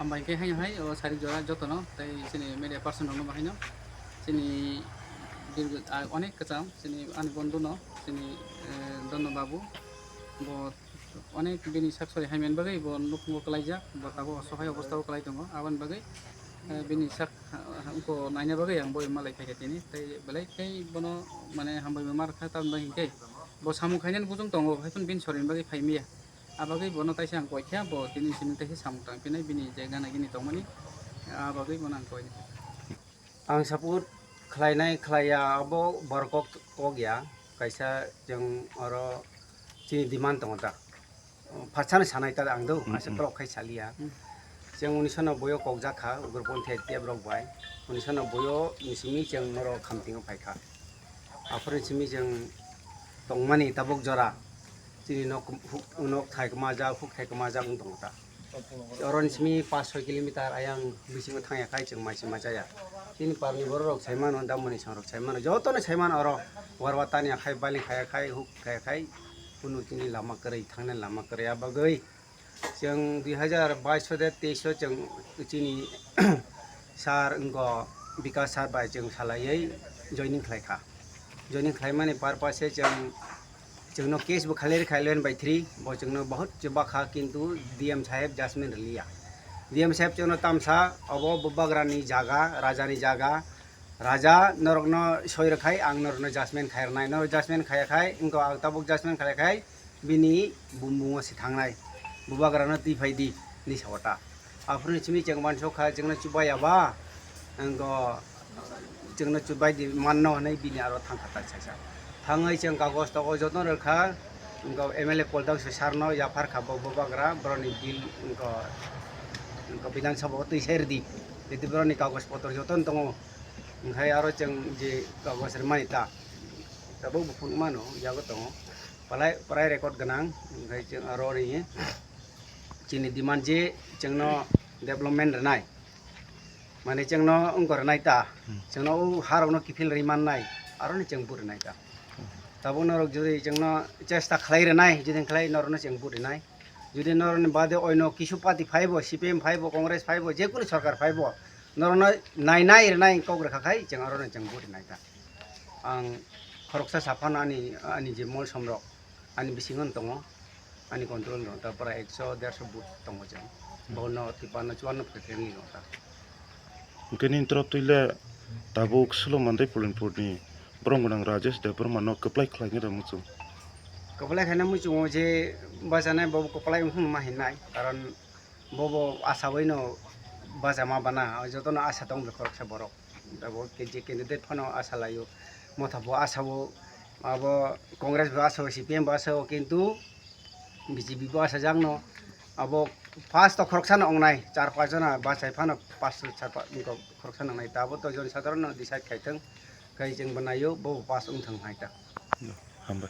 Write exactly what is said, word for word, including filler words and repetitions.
Hambai khe haino hai o sarik jora jotono tei chini media person rokno bo haino chini dirgo, ah, onek kwcham chini ani bondhu no chini, eh, Donno Babu bo onek bini sak sori haiman bagwi bo nukhungo kwlaijak, bo tabuk osohai obostha o kwlai tongo, aboni bagwi, eh, bini sak, ah, wngkho naina bagwi ang boi malai phaikha tini, tei belai khe bono mane hambai ma rwkha, tamni bagwi hinkhe bo samung khainani bujung tongo, haiphano bini sorini bagwi phaimiya. Abagwi bono taisa ang koikha, bo tini simi taisa samung tangphinai, bini je gana gini tongmani, abagwi bono ang koini. Ang support khlainai khlaiya abo borok kok, kok ya, kaisa chwng oro chini demand tongo ta. Pharsano sanai ta ang do, Mm, asa mm. Borok khai saliya. Mm. Chwng unisho no boyo kokjak kha, ugroponthi tep rok bai. Unisho no boyo ni simi chwng norok khamtingo phaikha. Aphuru simi chwng tongmani tabuk jora. Chini nok huk, nok thai kwmajak, huk thai kwmajak wng tongo ta. Oroni simi paanch soi kilometer ayang bisingo thangya khai chwng mai sima chaya. Chini parni borok rok sai mano, damoni songrok sai mano, jotono sai mano oro. Warwa tanya khai, baling khaya khai, huk khaya khai, kunu chini lama kwrwi, thangnani lama kwrwi. Abagwi chwng dui hazar bais de teis o chwng chini sir wngkho Bikas sir bai chwng salaiwi joining khlaikha. Joining khlaimani purpose se chwng, chwngno case bo khalai rikha eleven by three, bo chwngno bahut chuba kha, kintu D M saheb judgment rwliya. D M saheb chwngno tamsa obo bubagrani jaga, rajani jaga, raja norokno soi rwkhai ang norokno judgment khai rwnai, norok judgment khaiya khai wngkha ang tabuk judgment khlai khai bini bumbungo se thangnai, bubagrano twi phai di hinwi sa o ta. Aphuru simi chwng uansuk kha, chwngno chubaiya ba, wngkha chwngno chubai di manno hinwi bini aro thangkha ta saisa. Thangwi chwng kagoj togo jotono rwkha, wngkha M L A Koltak sir no yaphar kha bo bubagra, boroni bill wngkha, wngkha Bidhan Sabha o twi sai rwdi. Jadi boroni kagoj potro jotono tongo. Wngkhai aro chwng je kagoj rwmani ta, tabuk bo phunuk mano, yago tongo. Palai, palai record gwnang, wngkhai chwng aro ri chini demand je chwngno development rwnai. Mane chwngno wngkha rwnai ta, Hmm. Chwngno o harokno kiphil rwi mannai, aroni chwng vote rwnai ta. Tabuk norok jodi chwngno chesta khlai rwnai, jodi khlai norokno chwng vote rwnai. Jodi norokni bade oino kisu party phaibo, C P M phaibo, Congress phaibo, jekunu sorkar phaibo, norokno nainai rwnai kok rwkha khai chwng aroni chwng vote rwnai ta. Ang khoroksa saphano ani, ani je molsom rok ani bisingo tongo, ani control no ta pura ekso derso vote tongo chwng. Bono tipanno chuanno phaikhe wngwi tongo ta. Hwnkhe nini torop twi le tabuk Sulo Mandai Pulinpurni borok gwnang Rajesh Debbarma no kwplai khlaina muchung. Kwplai khaina muchungo je bachanai bobo kwplai wngma hinai, karon bobo asawi no bachama bana, jotono asa tong bwkhoroksa borok. Abo je candidate phano asa laio, motha bo asa o, abo Congress bo asa o, C P M bo asa o, kintu B J P bo asa jakno. Abo first to khoroksa no wngnai, char panch jona bachai phano first to char pa-, khoroksa no wngnai, tabo to jon sadharon no decide khai thung, khai chwng bo naio, bo pass wng thung hai ta. Hambai.